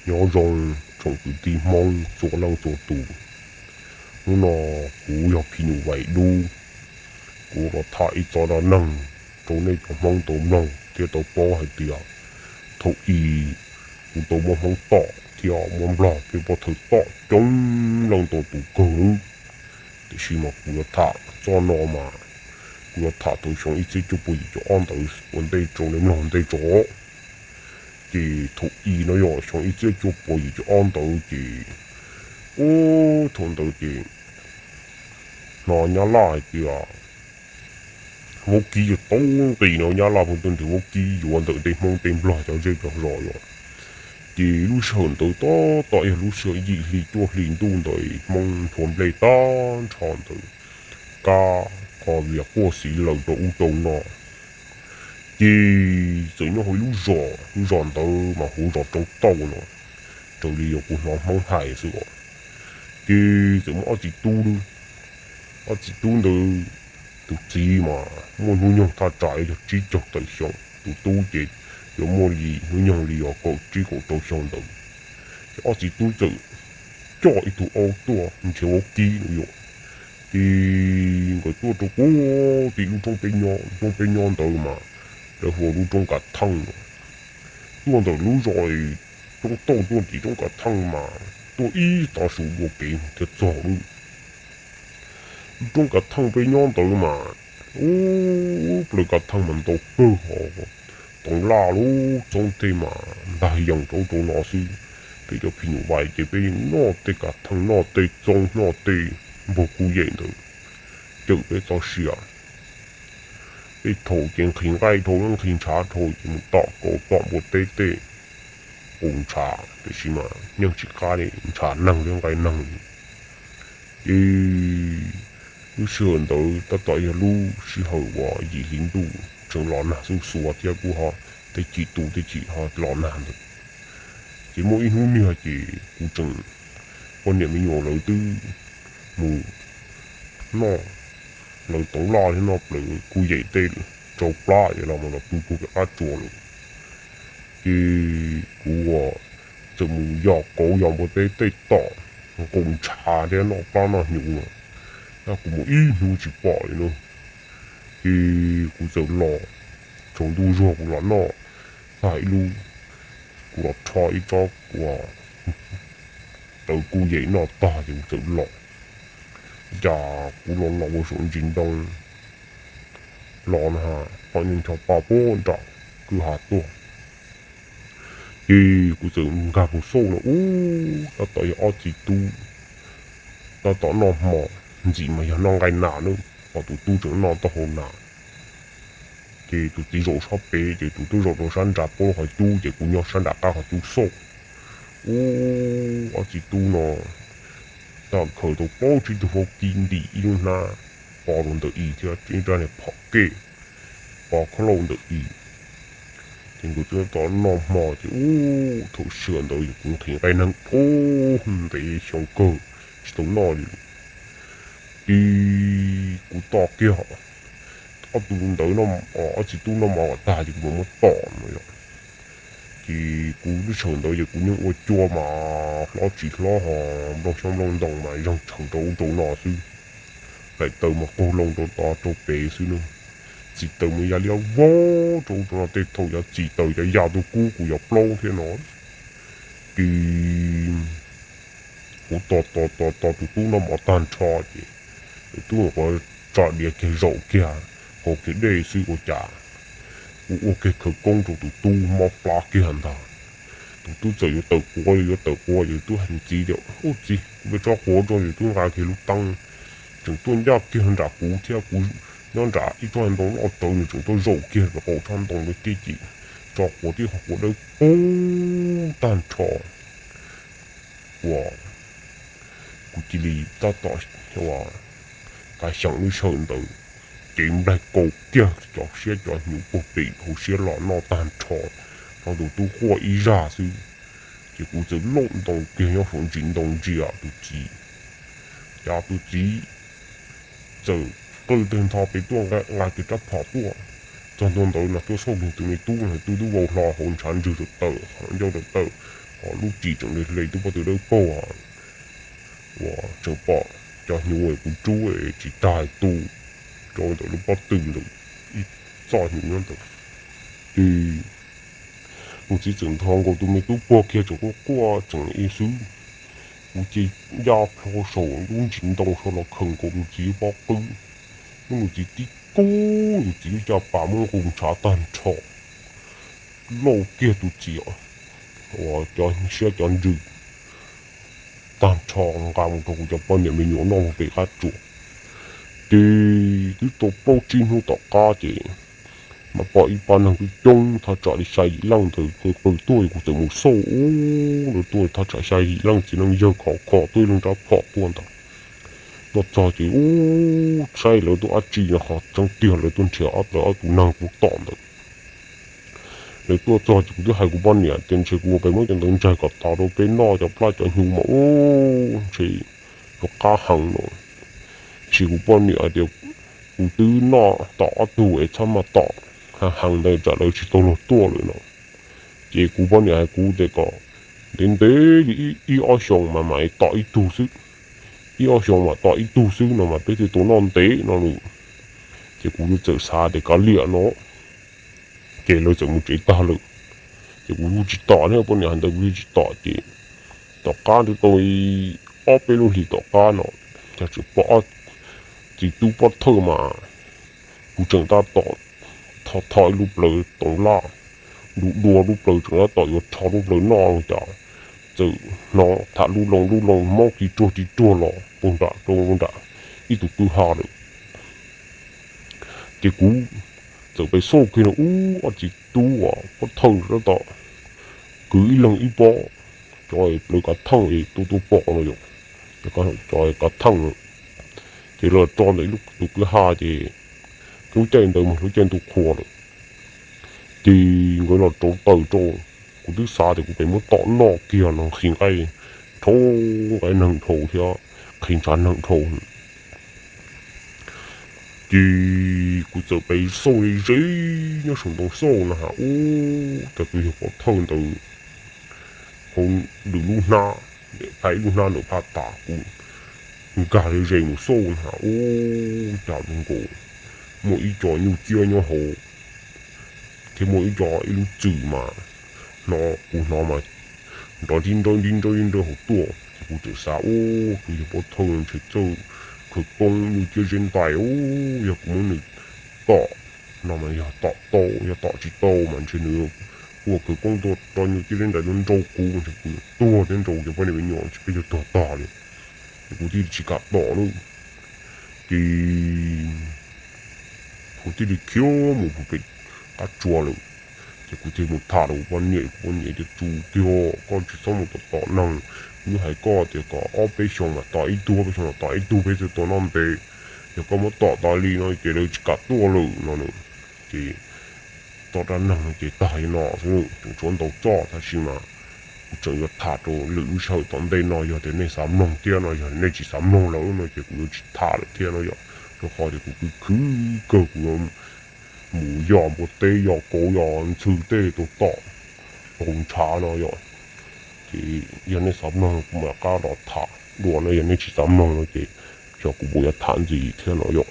Nyob zoo tsoom kwv tij Hmoob txhua leej txhua tus. Hnub no kuv yog phim nyuj vais dub, kuv los tham ib txoj dab neeg rau nej cov Hmoob tau mloog thiab tau paub hais tias thaum ub kuv tau muab Hmoob tom thiab muab Nplog peb pov thawj tom coob leej ntau tus kawg. Tiam sis mas kuv yuav tham txoj no mas kuv yuav tham thaum xyoo ib txhiab cuaj pua yim caum ob ntawd ua ntej rau nej mloog ntej tso. Ces thaum ub no yog xyoo ib txhiab cuaj pua yim caum ob ntawd ces, ub, thaum ntawd ces hnov Nyab Laj hais tias vaub kib yuav tau nqis no, Nyab Laj pheej tuaj nrhiav vaub kib yuav ntawm tej Hmoob tej Nplog cov zej cov zos los. Ces lub sij hawm ntawd tab tom yog lub sij hawm yim hli cuaj hli ntuj ntawd Hmoob nthua nplej tag nrho ntawd, kab qhov vias quaj xiv laws rau ub rau no. Ces txawm nyob hauv ib lub zos, lub zos ntawd mas hu zos Roob Tauj no, raws li yog kuv hnov Hmoob hais xwb os. Ces txawm muaj ob txiv tub, ob txiv tub ntawd tus txiv mas muaj hnub nyoog thaj tsam yog tsib caug tawm xyoo, tus tub ces yuav muaj li hnub nyoog li yog kaum tsib kaum rau xyoo ntawd. Ces ob txiv tub txawm coj ib tug aub tuaj nrhiav vaub kib no yom. Ces nkawd tuaj rau puag tim lub roob peb nyob, roob peb nyob ntawd mas lawv hu ua lub roob Kav Theej no. Tuaj ntawm lub zos Roob Tauj tuaj tim roob Kav Theej mas tuaj ib tav su dua kev thiaj txog lub roob Kav Theej peb nyob ntawd mas, ub, plaws Kav Theej mas ntau kawg hos, toov laj lub txoob tej mas ntag yees rau rau no xwb. Peb cov phim nyuj vais ces peb yeej noj tej Kav Theej, noj tej txoob, noj tej npawg kuj yem ntawd cawm peb txoj sia. Tej thaum ces nqhis nqaij dhau, nqhis ntshav dhau ces mus tom kaus tom npua teb tej qus ntshav, tiam sis mas yeej tsis qab li ntshav neeg thiab nqaij neeg li. Ces lub sij hawm ntawd tab tom yog lub sij hawm uas yim hli ntuj tseem los nag xuj xuav thiab kuj ho tej chim tu tej chim ho los nag ntawd. Ces muaj ib hnub niag ces kuv tseem, poj niam me nyuam lawv twb mus noj, lawv toov laj thiab noj plaws kuj yem tej rau plab es los mus los pw puag pem qab tsuas lawm. Ces kuv ua txawm mus yos kauv yos npua teb tej tom nqus ntshav thiab noj plab noj hnyuv no, tab kuv mus ib hnub tsis pom li na. Ces kuv txawm los tsaus ntuj zog kuv los noj tag ib lub, kuv los rho ib tsob kua tawv kuj yem noj tag ces kuv txawm los. Cas kuv los los ua saum ntsis ntoo los no, pom ncho pa puag nram kwj ha tuaj. Ces kuv txawm nkag mus xauj no, ub, tab tom yog ob txiv tub tab tom noj hmo, ntxim mas yog noj nqaij nas na, pom tus tub tseem noj taub hau nas. Ces tus txiv zaum sab pem, ces tus tub zaum rau sab nrad pab qhov cub, ces kuv nyob sab nram qab qhov cub xauj. Ub, ob txiv tub no tau khaws tau plaub tsib tug vaub kib ntim ib lub hnab pov rau ntawm i thiab ib rab niag phom kej pov khab lauj ntawm i. Ces nkawd twb tab tom noj hmo ces ub, thaum sij hawm ntawd kuv nqhis nqaij neeg puag ntev xyoo kawg tsis tau noj li. Ces kuv tos kiag ob tug ntawd, ob txiv tub noj mov kom tag ces kuv mam muab tom no yom. Ces kuv lub sij hawm ntawd ces kuv yeej ua cua mas hlob tsis hlob ho nplooj xyoob nplooj ntoo mas zeeg tshaws rau ub rau no xwb. Daim taws mas qaug loo rau tod rau pem xwb na. Txiv taws mas ya liab vog rau ub rau no, tej thaum cov txiv taws cov ya tuaj kub kuv cov plaub thiab no. Ces kuv tos tos tos tos tus tub noj mov tag nrho ces tus tub mus qhov tso diav kiag zaum kiag, haus kiag dej xwb ua cas kuv ua kiag khawv koob rau tus tub mob plab kiag ntag. Tus tub txawm yuav tawm quav, yuav tawm quav ces tus tub hais txiv tias, ub txiv, kuv peb tso quav tso. Tus tub nqa kiag lub teeb, tseem tuaj ncaj kiag nram kuv thiab, kuv nyob nram ib tsob ntoo loj tsawv, nws tseem tuaj zaum kiag rau qaum tsob ntoo ntawd thiab ces tso quav tib qhov quav dawb paug tag nrho. Uas kuv cia li tab tom ua kav xyeem lub sij hawm ntawd, ces nplaig kaus kiag cov siab cov hnyuv puag pem hauv siab los noj tag nrho, rau tus tub quaj ib zaj xwb. Ces kuv txawm looj ntoo kiag nyob saum ntsis ntoo ntsia tus txiv. Cas tus txiv txawm qw tag nrho pem tuaj nqa kiag rab phom tuaj. Txog ntua ntawd no tuaj xauj nws tus me tub, nws tub twb vau hlo hauv ntshav ntswg rau tawm, qhov ncauj rau tawm, Ho lub ris tseem hle hle tub pob tw dawb paug uas tseem pom cov hnyuv kuv rub tsis tag tu rau ntawm lub pob tw ntawd ib txoj hnyuv nyob ntawd. Ces nws txiv txawm nrho nkaus tus me tub pog kiag tseem quaj quaj tseem ib xwb. Kuv ces ncaj plho saum lub ntsis ntoo so los khaws nkaus nws txiv pob qwb, muab nws txiv tib kub, nws txiv lub caj pas muab nqus ntshav tag nrho, lauj kiag tus txiv uas cov siab cov ntsws tag nrho nqa mus rau kuv cov poj niam me nyuam noj mus pem qab tsuas. Ces twb tau plaub tsib hnub tom qab ces mas pom ib pab neeg twb coob thaj tsam li xya yim leej ntawd qw tuaj, kuv txawm mus xauj ub, lawv tuaj thaj tsam xya yim leej txiv neej yawg khov kho tuaj ib leeg rab phom tuaj ntawd. Tuaj txog ces ub, saib lawv tuaj dab tsi no, qhov tseeb tiag lawv tuaj nrhiav ob tug neeg kuv tom ntawd. Lawv tuaj txog ces kuv twb hais kuv poj niam tias ntshe kuv pes muab cov ntawd ntsaig kom tau rau peb noj cov plab cov hnyuv mas ub, ntshe yuav qab heev no. Tiam sis kuv poj niam hais tias kuv twb noj tom ob tug es txhob mas tom heev ntawd tsam lawv tsis tau luag tuaj lawm no. Ces kuv poj niam hais kuv tias kom ntev ntev li ib ob xyoos mas mam tom ib tug xwb, ib ob xyoos mam tom ib tug xwb no mas peb thiaj tau noj ntev no lawm. Ces kuv txawm xav tias kav liam no, ces lawv txawm mus tsev tag lawm. Ces kuv tsis tom li, poj niam hais ntawd kuv tsis tom ces tom qab twb tau ob peb lub hlis tom qab no, cas tseem pom ob txiv tub pov thawj mas kuv tseem tab tom tho tho ib lub plawv toov laj, du dua lub plawv tseem tab tom yuav rho lub plawv noj los cas txawm hnov tham lub loo lub loo mob ris ruag ris ruag los puag nram rau nram ib tug kwj ha lawm. Ces kuv txawm pes xauj kiag no ub, ob txiv tub uas pov thawj tab tom kwv ib leeg ib pob, cov plawv kav theej es tuaj tuaj pom no yom, cov kav theej. Ces lawv tso ntawm ib lub tus kwj ha ces lub caij ntawd mas lub caij ntuj qhua lawm. Ces nkawd los rauv taws rau, kuv twb xav tias kuv pem muab tom noj kiag no nqhis nqaij dhau, nqaij neeg dhau thiab nqhis ntshav neeg dhau. Ces kuv txawm pes xauj ze ze nyob saum ntoo xauj no ha ub, cas tus yawg pov thawj ntawd hauv lwm lub hnab, phab ib lub hnab ntawm phab tas, kuv nkag ze ze mus xauj no ha ub, cas zoo nkaus muaj ib co nyuj ciab nyob hauv thiab muaj ib co ib lub txwm mas hnov, kuv hnov mas nrov nrib nrawb nrib nrawb nrib nrawb hauv tuaj. Ces kuv txawm xav ub, tus yawg pov thawj ntshe txawj khawv koob nyuj ciab zeb ntais ub, yog kuv muab nws tom no mas yog tom tau, yog tom tsis tau mas ntshe nws ua khawv koob tuaj rau nyuj ciab zeb ntais tuaj nrau kuv, ntshe kuv tuag thiab nrau cov poj niam me nyuam ntshe peb yuav tuag tag li. Ces kuv thiaj li tsis kam tom lawm. Ces kuv thiaj li khiav mus pem qab tsua lawm. Ces kuv thiaj mus tham rau kuv poj niam, kuv poj niam tias, Tsuas kiag, koj tsis txhob mus tom tom neeg, wb hais koj tias kom ob peb xyoos mam tom ib tug, ob peb xyoos mam tom ib tug peb thiaj tau noj ntev. Yog koj muab tom tas li no ces lawv tsis kam tuaj lawm no na. Ces txoj dab neeg ces tag li no xwb, tseem tshuav ntau txoj tab sis mas kuv tseem yuav tham rau lwm lub sij hawm tom ntej no, yog tias nej xav mloog thiab no, yog nej tsis xav mloog lawm no ces kuv yuav tsis tham lawm thiab no yom. Rau qhov tias kuv khwv khwv kawg, kuv mus yos npua teb, yos kauv, yos ntxhw tej tuaj tom nqus ntshav no yom. Ces yog nej xav mloog kuv mam qab los tham dua no, yog nej tsis xav mloog no ces xyov kuv puas yuav tham ntxiv thiab no yom.